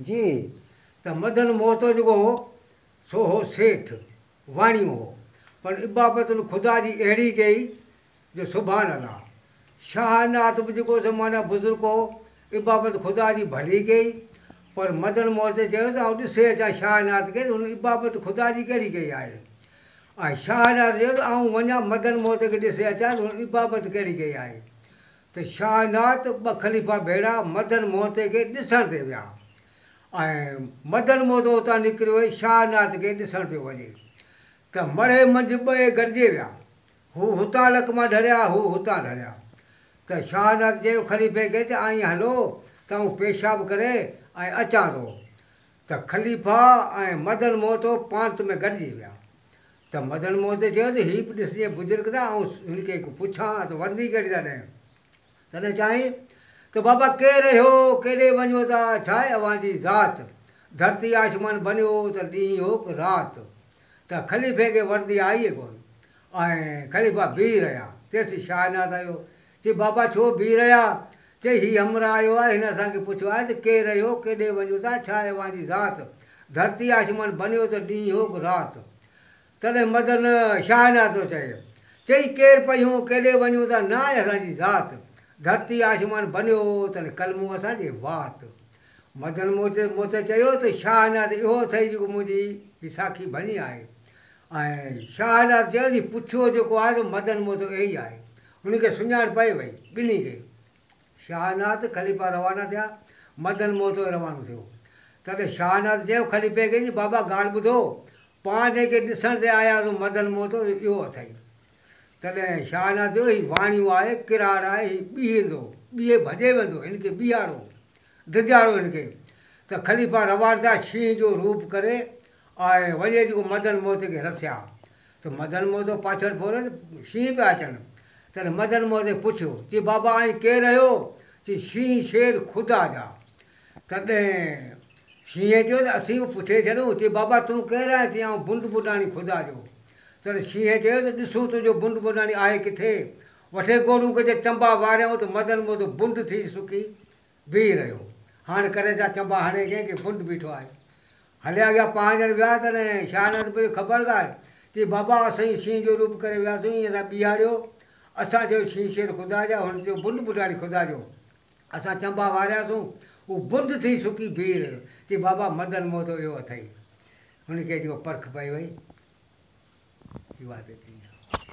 جي. ته مدن موهتو جيڪو هو، سو هو سيٺ، واڻيو هو، پر عبادت ان خدا جي اهڙي ڪئي جو سبحان الله. شاهه عنات به جيڪو سو معنيٰ بزرگ هو، عبادت خدا جي ڀلي ڪئي، پر مدن موهتي چيو ته آئون ڏسي اچان شاهه عنات کي ته هن عبادت خدا جي ڪهڙي ڪئي آهي. ۽ شاهه عنات چيو ته آئون وڃان مدن موهتي کي ڏسي اچان ته هن عبادت ڪهڙي ڪئي آهي. ته شاهه عنات ٻه خليفا ڀيڙا مدن موهتي کي ڏسڻ تي ويا ۽ مدن موهتو اتان نڪريو ۽ شاهه عنات کي ڏسڻ پيو وڃي ته مڙهي منجهه ٻئي گڏجي ويا. هو هتان لڪ مان ڍريا، هو هتان ڍريا. ته شاهه عنات چيو خليفي کي ته آئين هلو ته آئون پيشاب ڪري ۽ اچان ٿو. ته خليفا ۽ مدن موهتو پاڻت ۾ گڏجي ويا. ته مدن موهتي چيو ته هي به ڏسجي بزرگ ته آئون هن کي هڪ پڇان ته ورندي ڪهڙي ٿا ڏين. تڏهن چيائين ته بابا ڪير اهيو، ڪيڏي وڃو ٿا، ڇاهي اوهان جي ذات؟ ڌرتي آسمان بنيو ته ڏينهن هو ڪه رات؟ ته خليفي کي ورندي آئي ئي ڪونه ۽ خليفا بيهي رهيا. تيسين شاهه عنات آيو. چي بابا ڇو بيهي رهيا؟ چي هي همراهه آيو آهي، هن اسان کي پڇيو آهي ته ڪير اهيو، ڪيڏي وڃو ٿا، ڇاهي اوهان جي ذات؟ ڌرتي آسمان بنيو ته ڏينهن هو ڪه رات؟ تڏهن مدن شاهه عنات ٿو چئي. چئي ڪير پيون، ڪيڏي وڃون ٿا، نه آهي اسان جي ذات. ڌرتي آسمان بنيو، تڏهن ڪلمو اسان جي وات. مدن موتي چيو ته شاهه عنات اهو اٿئي جيڪو منهنجي هي ساکي ڀڃي آهي. ۽ شاهه عنات چيو ته هي پڇيو جيڪو آهي سو مدن موتو اهي ئي آهي. هن کي سڃاڻ پئي وئي، ٻنهي کي. شاهه عنات خليفا روانا ٿيا، مدن موتو روانو ٿيو. تڏهن شاهه عنات چيو خليفي کي جي بابا ڳالهه ٻڌو، پاڻ جنهن کي ڏسڻ تي آياسون مدن موتو اهو اٿئي. تڏهن شاهه عنات چيو هي واڻيو آهي، ڪراڙ آهي، هي بيهندو، بيهي ڀڄي ويندو، هن کي بيهارو، ڊڄارو هن کي. ته خليفا روانا ٿيا، شينهن جو روپ ڪري ۽ وڃي جيڪو مدن موتي کي رسيا. ته مدن موتو پاڇڙ ڦوري ته شينهن پيا اچن. تڏهن مدن موتي پڇيو، چي بابا آئين ڪير آهيو؟ چي شينهن شير خدا جا. تڏهن شينهن چيو ته اسين به پڇي ڇڏون. چي بابا تون ڪير آهين؟ چي آئون بنڊ بڊاڻي خدا جو. تڏهن شينهن چيو ته ڏسون تنهنجو بنڊ بڊاڻي آهي ڪٿي؟ وٺي گوڙون ڪجي چنبا واريائون ته مدن موتو بنڊ ٿي سڪي بيهي رهيو. هاڻ ڪري ڇا چنبا هڻي ڪنهن کي بنڊ بيٺو آهي. هليا ويا پنهنجن ويا تڏهن شاهه عنات پڇيو خبر ڪا آهي؟ چي بابا اسين شينهن جو روپ ڪري وياسون ائين اسان بيهاريو اسان چيو شينهن شير خدا جا هن چيو بنڊ ٻڍاڻي خدا جو اسان چنبا وارياسون هو بنڊ ٿي سڪي بيهي رهيو چي بابا مدن موتو اهو اٿئي هن کي جيڪو پرک پئي وئي هي واعدي تي.